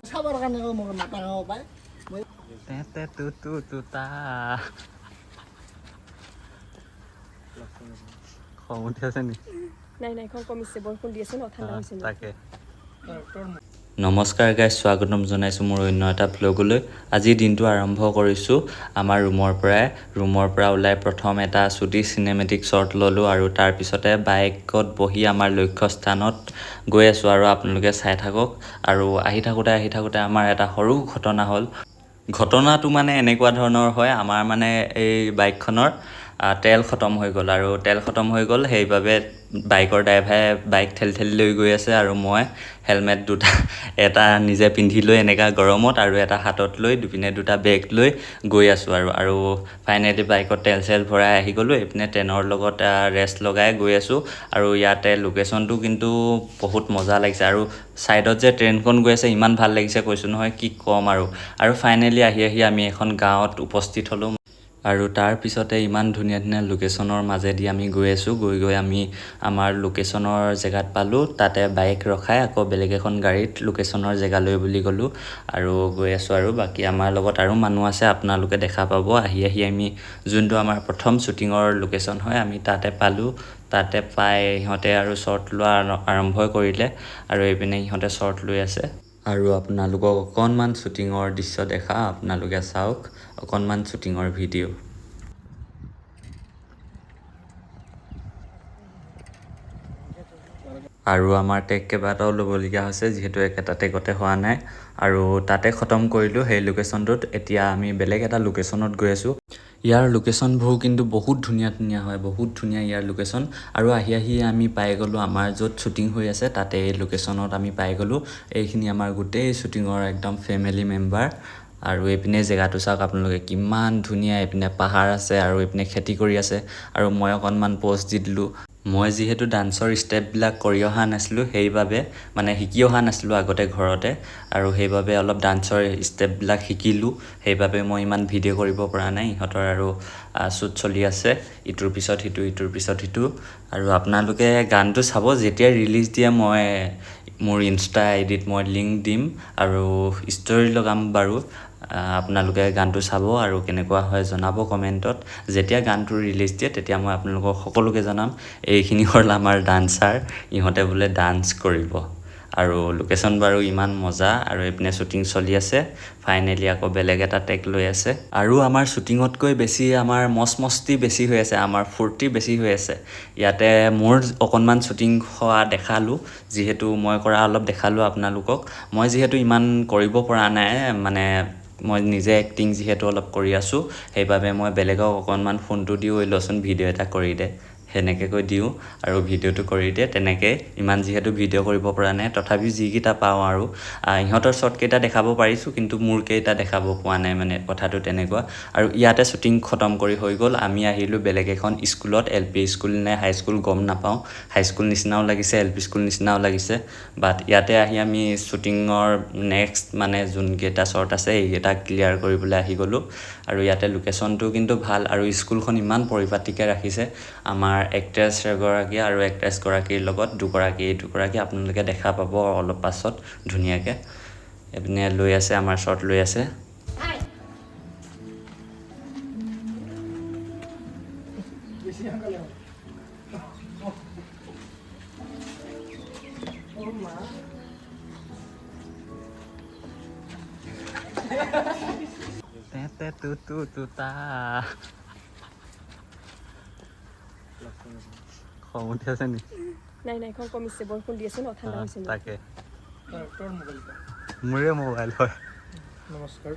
চাবৰ কাৰণে মোক মাতা খাব পায়। মই তে তে তু তু তু তা। খং উঠি আছে নি? নাই নাই, খং কমিছে। বৰষুণ দি আছে ন, ঠাণ্ডা হৈছে ন। তাকে। নমস্কাৰ গাইজ, স্বাগতম জনাইছোঁ মোৰ অন্য এটা ভ্লগলৈ। আজিৰ দিনটো আৰম্ভ কৰিছোঁ আমাৰ ৰুমৰ পৰাই। ৰুমৰ পৰা ওলাই প্ৰথম এটা চুটি চিনেমেটিক শ্বট ল'লোঁ আৰু তাৰপিছতে বাইকত বহি আমাৰ লক্ষ্যস্থানত গৈ আছোঁ আৰু আপোনালোকে চাই থাকক। আৰু আহি থাকোঁতে আহি থাকোঁতে আমাৰ এটা সৰু ঘটনা হ'ল। ঘটনাটো মানে এনেকুৱা ধৰণৰ হয়, আমাৰ মানে এই বাইকখনৰ তেল খতম হৈ গ'ল আৰু তেল খতম হৈ গ'ল, সেইবাবে বাইকৰ ড্ৰাইভাৰে বাইক ঠেলি ঠেলি লৈ গৈ আছে আৰু মই হেলমেট দুটা, এটা নিজে পিন্ধি লৈ এনেকুৱা গৰমত আৰু এটা হাতত লৈ দুপিনে দুটা বেগ লৈ গৈ আছোঁ। আৰু আৰু ফাইনেলি বাইকত তেল চেল ভৰাই আহি গ'লোঁ। এইপিনে ট্ৰেইনৰ লগত ৰেষ্ট লগাই গৈ আছোঁ আৰু ইয়াতে লোকেশ্যনটো কিন্তু বহুত মজা লাগিছে আৰু ছাইডত যে ট্ৰেইনখন গৈ আছে, ইমান ভাল লাগিছে, কৈছোঁ নহয়, কি ক'ম আৰু। আৰু ফাইনেলি আহি আহি আমি এখন গাঁৱত উপস্থিত হ'লোঁ আৰু তাৰপিছতে ইমান ধুনীয়া ধুনীয়া লোকেশ্যনৰ মাজেদি আমি গৈ আছোঁ। গৈ গৈ আমি আমাৰ লোকেশ্যনৰ জেগাত পালোঁ। তাতে বাইক ৰখাই আকৌ বেলেগ এখন গাড়ীত লোকেশ্যনৰ জেগালৈ বুলি গ'লোঁ আৰু গৈ আছোঁ। আৰু বাকী আমাৰ লগত আৰু মানুহ আছে, আপোনালোকে দেখা পাব। আহি আহি আমি যোনটো আমাৰ প্ৰথম শ্বুটিঙৰ লোকেশ্যন হয়, আমি তাতে পালোঁ। তাতে পাই ইহঁতে আৰু শ্বট লোৱা আৰম্ভই কৰিলে আৰু এইপিনে ইহঁতে শ্বট লৈ আছে আৰু আপোনালোকক অকণমান শ্বুটিঙৰ দৃশ্য দেখা, আপোনালোকে চাওক অকণমান শ্বুটিঙৰ ভিডিঅ'। আৰু আমাৰ টেক কেইবাটাও ল'বলগীয়া হৈছে, যিহেতু একেটা টেকতে হোৱা নাই। আৰু তাতে খতম কৰিলোঁ সেই লোকেশ্যনটোত। এতিয়া আমি বেলেগ এটা লোকেশ্যনত গৈ আছোঁ। ইয়াৰ লোকেশ্যনবোৰ কিন্তু বহুত ধুনীয়া ধুনীয়া হয়, বহুত ধুনীয়া ইয়াৰ লোকেশ্যন। আৰু আহি আহি আমি পাই গ'লোঁ আমাৰ য'ত শ্বুটিং হৈ আছে, তাতে এই লোকেশ্যনত আমি পাই গ'লোঁ। এইখিনি আমাৰ গোটেই শ্বুটিঙৰ একদম ফেমিলি মেম্বাৰ। আৰু এইপিনে জেগাটো চাওক আপোনালোকে, কিমান ধুনীয়া। এইপিনে পাহাৰ আছে আৰু এইপিনে খেতি কৰি আছে আৰু মই অকণমান প'জ দি দিলোঁ। মই যিহেতু ডান্সৰ ষ্টেপবিলাক কৰি অহা নাছিলোঁ, সেইবাবে মানে শিকি অহা নাছিলোঁ আগতে ঘৰতে আৰু সেইবাবে অলপ ডান্সৰ ষ্টেপবিলাক শিকিলোঁ, সেইবাবে মই ইমান ভিডিঅ' কৰিব পৰা নাই ইহঁতৰ। আৰু শ্বুট চলি আছে, ইটোৰ পিছত সিটো, ইটোৰ পিছত সিটো। আৰু আপোনালোকে গানটো চাব, যেতিয়া ৰিলিজ দিয়ে মই মোৰ ইনষ্টা আইডিত মই লিংক দিম আৰু ষ্টৰি লগাম বাৰু। আপোনালোকে গানটো চাব আৰু কেনেকুৱা হয় জনাব কমেণ্টত। যেতিয়া গানটো ৰিলিজ দিয়ে, তেতিয়া মই আপোনালোকক সকলোকে জনাম। এইখিনি হ'ল আমাৰ ডান্সাৰ, ইহঁতে বোলে ডান্স কৰিব। আৰু লোকেশ্যন বাৰু ইমান মজা আৰু এইপিনে শ্বুটিং চলি আছে। ফাইনেলি আকৌ বেলেগ এটা টেক লৈ আছে আৰু আমাৰ শ্বুটিঙতকৈ বেছি আমাৰ মজ মস্তি বেছি হৈ আছে, আমাৰ ফূৰ্তি বেছি হৈ আছে। ইয়াতে মোৰ অকণমান শ্বুটিং হোৱা দেখালোঁ, যিহেতু মই কৰা অলপ দেখালোঁ আপোনালোকক। মই যিহেতু ইমান কৰিব পৰা নাই, মানে মই নিজে এক্টিং যিহেতু অলপ কৰি আছোঁ, সেইবাবে মই বেলেগক অকণমান ফোনটো দিওঁ, "ঐ লচোন, ভিডিঅ' এটা কৰি দে", সেনেকৈ কৈ দিওঁ আৰু ভিডিঅ'টো কৰি দিয়ে। তেনেকৈ ইমান যিহেতু ভিডিঅ' কৰিব পৰা নাই, তথাপিও যিকেইটা পাওঁ আৰু ইহঁতৰ শ্বটকেইটা দেখাব পাৰিছোঁ, কিন্তু মোৰ কেইটা দেখাব পোৱা নাই, মানে কথাটো তেনেকুৱা। আৰু ইয়াতে শ্বুটিং খতম কৰি হৈ গ'ল। আমি আহিলোঁ বেলেগ এখন স্কুলত, এলপি স্কুল নে হাই স্কুল গম নাপাওঁ। হাই স্কুল নিচিনাও লাগিছে, এলপি স্কুল নিচিনাও লাগিছে। বাট ইয়াতে আহি আমি শ্বুটিঙৰ নেক্সট মানে যোনকেইটা শ্বট আছে, এইকেইটা ক্লিয়াৰ কৰিবলৈ আহি গ'লোঁ। আৰু ইয়াতে লোকেশ্যনটো কিন্তু ভাল আৰু স্কুলখন ইমান পৰিপাটিকৈ ৰাখিছে। আমাৰ এক্ট্ৰেছ এগৰাকী আৰু এক্ট্ৰেছগৰাকীৰ লগত দুগৰাকী, এই দুগৰাকী আপোনালোকে দেখা পাব অলপ পাছত ধুনীয়াকৈ। এইপিনে লৈ আছে, আমাৰ শ্বট লৈ আছে। বেছি সোনকালে হ'ল। অ' মা। তে তে তু তু তু তা। খং উঠি আছে নি? নাই নাই, খং কমিছে। বৰষুণ দি আছে ন, ঠাণ্ডা হৈছে ন। তাকে। তোৰ মোবাইলটো? মোৰে মোবাইল হয়। নমস্কাৰ।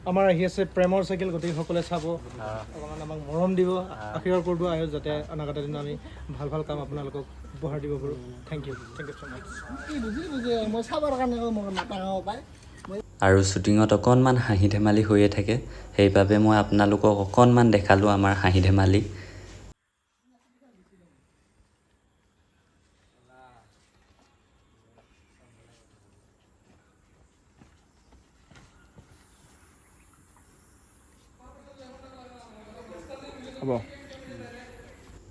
আমাৰ আহি আছে প্ৰেমৰ চাইকেল, গতিকে সকলোৱে চাব, অকণমান আমাক মৰম দিব, আশীৰ্বাদ কৰিব আৰু যাতে অনাগত দিনত আমি ভাল ভাল কাম আপোনালোকক উপহাৰ দিব পাৰোঁ। Thank you, thank you so much. কি বুজি বুজি মই চাবৰ কাৰণে মোক মাতা খাব পায়। মই আৰু শ্বুটিঙত অকণমান হাঁহি ধেমালি হৈয়ে থাকে, সেইবাবে মই আপোনালোকক অকণমান দেখালোঁ আমাৰ হাঁহি ধেমালি। হ'ব।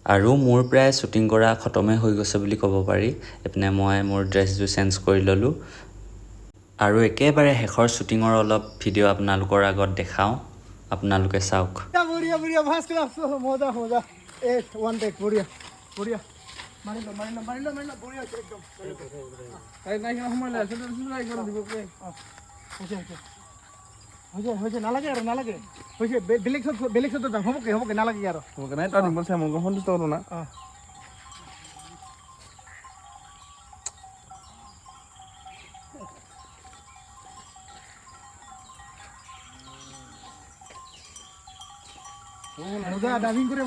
আৰু মোৰ প্ৰায় শ্বুটিং কৰা খতমেই হৈ গৈছে বুলি ক'ব পাৰি। এইপিনে মই মোৰ ড্ৰেছযোৰ চেঞ্জ কৰি ল'লোঁ। আৰু একেবাৰে শেষৰ শ্বুটিঙৰ অলপ ভিডিঅ' আপোনালোকৰ আগত দেখাওঁ, আপোনালোকে চাওক। বঢ়িয়া বঢ়িয়া, ফাৰ্ষ্ট ক্লাছ, মজা মজা। এই ওৱান টেক, বঢ়িয়া বঢ়িয়া। মাৰি ল, মাৰি ল, মাৰি ল, মাৰি ল, বঢ়িয়া হৈছে একদম। হৈছে হৈছে হৈছে হৈছে, নালাগে আৰু, নালাগে, হৈছে। বেলেগ চত, বেলেগ চত যাম। হ'বকে হ'বকে, নালাগে আৰু। অঁ। মজা ডাবিং কৰে।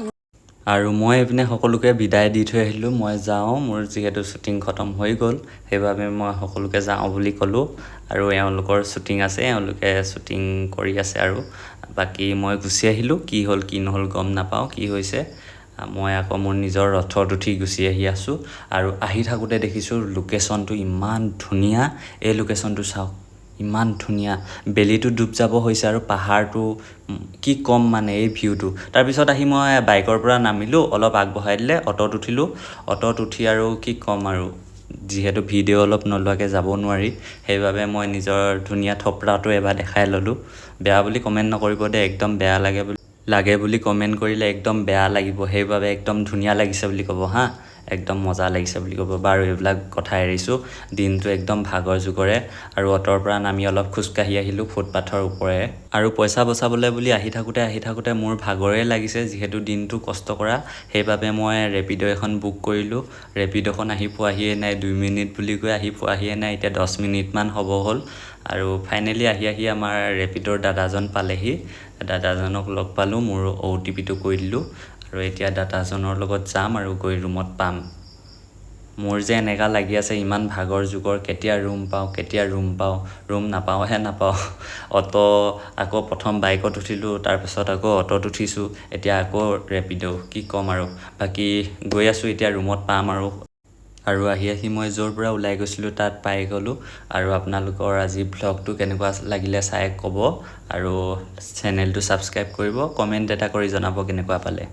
আৰু মই এইপিনে সকলোকে বিদায় দি থৈ আহিলোঁ। মই যাওঁ, মোৰ যিহেতু শ্বুটিং খতম হৈ গ'ল, সেইবাবে মই সকলোকে যাওঁ বুলি ক'লোঁ। আৰু এওঁলোকৰ শ্বুটিং আছে, এওঁলোকে শ্বুটিং কৰি আছে আৰু বাকী মই গুচি আহিলোঁ। কি হ'ল কি নহ'ল গম নাপাওঁ কি হৈছে। মই আকৌ মোৰ নিজৰ ৰথত উঠি গুচি আহি আছোঁ আৰু আহি থাকোঁতে দেখিছোঁ লোকেশ্যনটো ইমান ধুনীয়া। এই লোকেশ্যনটো চাওক, ইমান ধুনীয়া। বেলিটো ডুব যাব হৈছে আৰু পাহাৰটো, কি ক'ম মানে এই ভিউটো। তাৰপিছত আহি মই বাইকৰ পৰা নামিলোঁ, অলপ আগবঢ়াই দিলে, অ'টত উঠিলোঁ। অ'টত উঠি আৰু কি ক'ম আৰু, যিহেতু ভিডিঅ' অলপ নোলোৱাকৈ যাব নোৱাৰি, সেইবাবে মই নিজৰ ধুনীয়া থপৰাটো এবাৰ দেখাই ল'লোঁ। বেয়া বুলি কমেণ্ট নকৰিব দেই, একদম বেয়া লাগে বুলি কমেণ্ট কৰিলে একদম বেয়া লাগিব। সেইবাবে একদম ধুনীয়া লাগিছে বুলি ক'ব, হা, একদম মজা লাগিছে বুলি ক'ব। বাৰু, এইবিলাক কথা এৰিছোঁ। দিনটো একদম ভাগৰ যুগৰে আৰু অ'টৰ পৰা নামি অলপ খোজকাঢ়ি আহিলোঁ ফুটপাথৰ ওপৰেৰে আৰু পইচা বচাবলৈ বুলি আহি থাকোঁতে আহি থাকোঁতে মোৰ ভাগৰেই লাগিছে, যিহেতু দিনটো কষ্ট কৰা। সেইবাবে মই ৰেপিড' এখন বুক কৰিলোঁ। ৰেপিড'খন আহি পোৱাহিয়ে নাই। 2 মিনিট বুলি কৈ আহি পোৱাহিয়ে নাই। এতিয়া 10 মিনিটমান হ'ব হ'ল আৰু ফাইনেলি আহি আহি আমাৰ ৰেপিড'ৰ দাদাজন পালেহি। দাদাজনক লগ পালোঁ, মোৰ অ'টিপিটো কৈ দিলোঁ আৰু এতিয়া দাদাজনৰ লগত যাম আৰু গৈ ৰুমত পাম। মোৰ যে এনেকুৱা লাগি আছে, ইমান ভাগৰ যুগৰ, কেতিয়া ৰুম পাওঁ, কেতিয়া ৰুম পাওঁ। ৰুম নাপাওঁহে নাপাওঁ। অ'ট আকৌ প্ৰথম বাইকত উঠিলোঁ, তাৰপিছত আকৌ অ'টত উঠিছোঁ, এতিয়া আকৌ ৰেপিড'। কি ক'ম আৰু, বাকী গৈ আছোঁ, এতিয়া ৰুমত পাম আৰু। আৰু আহি আহি মই য'ৰ পৰা ওলাই গৈছিলোঁ তাত পাই গ'লোঁ। আৰু আপোনালোকৰ আজি ভ্লগটো কেনেকুৱা লাগিলে চাই ক'ব আৰু চেনেলটো ছাবস্ক্ৰাইব কৰিব, কমেণ্ট এটা কৰি জনাব কেনেকুৱা পালে।